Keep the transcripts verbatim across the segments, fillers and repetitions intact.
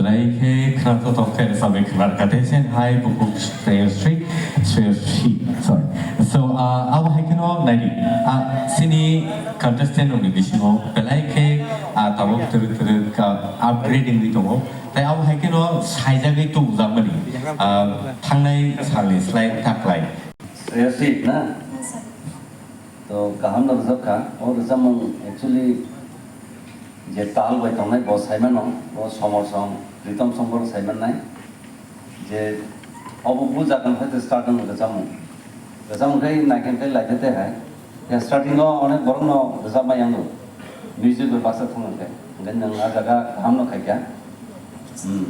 Belai khe khwnathok khe rwchapwi khwnar kha tei sen hai bukhuk Shreyasri, Shreyasri, sorry. So, ah, abo hai kheno naidi. Ah, chini contestant rokni bisingo belai khe, ah, tabuk twrwk twrwk, ah, upgrade wngwi tongo. Tei abo hai kheno saijagwi tubujak mani, ah, thangnai salni slai taklai. Shreyasri na? Yes, sir. To kaham no rwjak kha. O rwchapmung actually je tal bai tongnai bo sai mano, bo somor song, Pritom song borok sai mannai. Je obo bu jaga ni hai starting rwchapmung. Rwchapmung khai naikhe khai lai khe te hai. Ya starting o onek borok no rwchapmai yango. Music bai baksa thang khe. Hingkhe nwng a jaga kaham no khai kha. Hmm.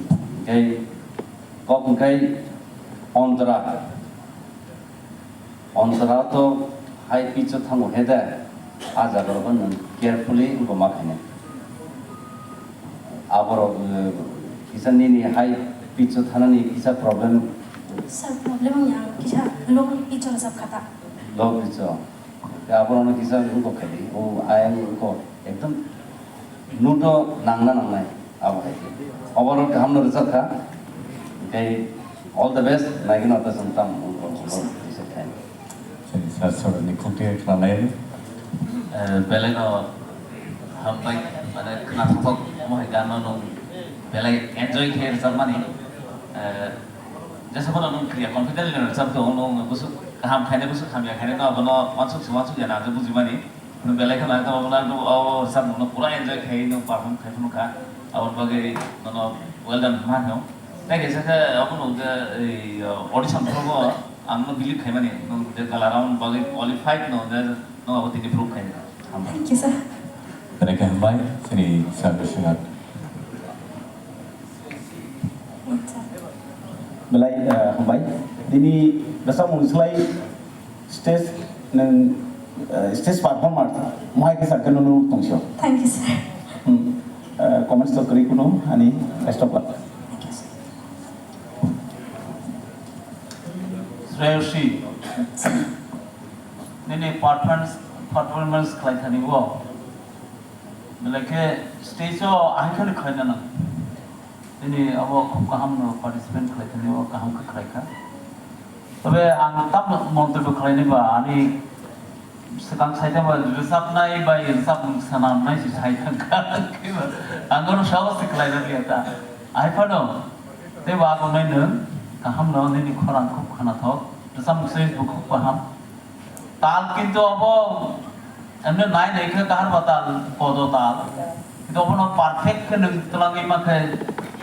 Hingkhe kok hingkhe Ontara. Ontara to high pitch o thango he de, a jaga rok nwng carefully wngkha ma khainai. Aborok, eh, kisa nini high pitch o thanani kisa problem. Sir, problem wngya, ang kisa low pitch o rwchap kha ta. Low pitch o. Te aborok no kisa wngkha khaidi, o ayang wngkha ekdom note o nangna nangnai. Abo hai khe. Oborok kaham no rwchap kha. Tei all the best, naigwino ta chwng tam, thank you. Sir, sir, ni khukti khna lai. Eh, belai no hambai, mane khna thok thok mo hai gan no nung belai enjoy khe rwchap mani. Eh, jesa bono nung kriya confidently rwchap to, nung busuk kaham khaine busuk hamya khaine no abono wansuk se wansuk ya na buji mani. Nwng belai kheno ekdom obo no ekdom o samung no pura enjoy khai nwng perform khai phano kha. Aboni bagwi nono well done hwnma hino. Tei kaisa khe obo no je ei, uh, audition phuru bo ang no believe khai mani nwng je gala round bagwi qualified no je nwng abo tini prove khai. Hambai. Thank you, sir. Belai khe hambai, chini sir Biswanath. Belai, eh, hambai. Tini bwsa mung slai stage nwng, eh, stage performer mohai khe sakhe nono tongsi. Thank you, sir. Hmm. Eh, comments to kwrwi kuno ani best of luck. Thank you, sir. Shreyasri, nini performance, performance khlai thani bo. Belai khe stage o ahai kheno khlaina nang. Tini abo khub kaham no participant khlai thani o kaham khe khlai kha. Tobe ang tam montobyo khlaini ba ani swkang saitama rwchapnai bai rwchapmung swnamnai se sai thang kha. Ang oro saosi khlaina liya ta. Ahai phano tei bo agonai nwng kaham no nini khorang khub khwnathok. Rwchapmung se bo khub kaham. Tal kintu abo emne nai nai khe kahar ba tal, kodo tal. Kintu obono perfect khe nwng twlangwi ma khe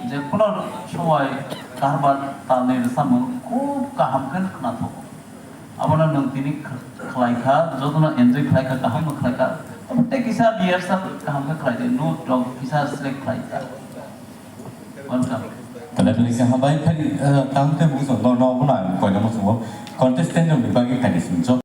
je kuno somoi kahar ba talni rwchapmung khub kaham khe khwnathok. Abono nwng tini kh-, khlai kha, jotono enjoy khlai kha, kaham no khlai kha. Obo tei kisa rehearsal kaham khe khlai di, note rok kisa select khlai kha. Welcome. Tele tele khe hambai phai, eh, tang khe bujo no, no, no, koina muchungo. Contestant rokni bagwi khaidi sumjok.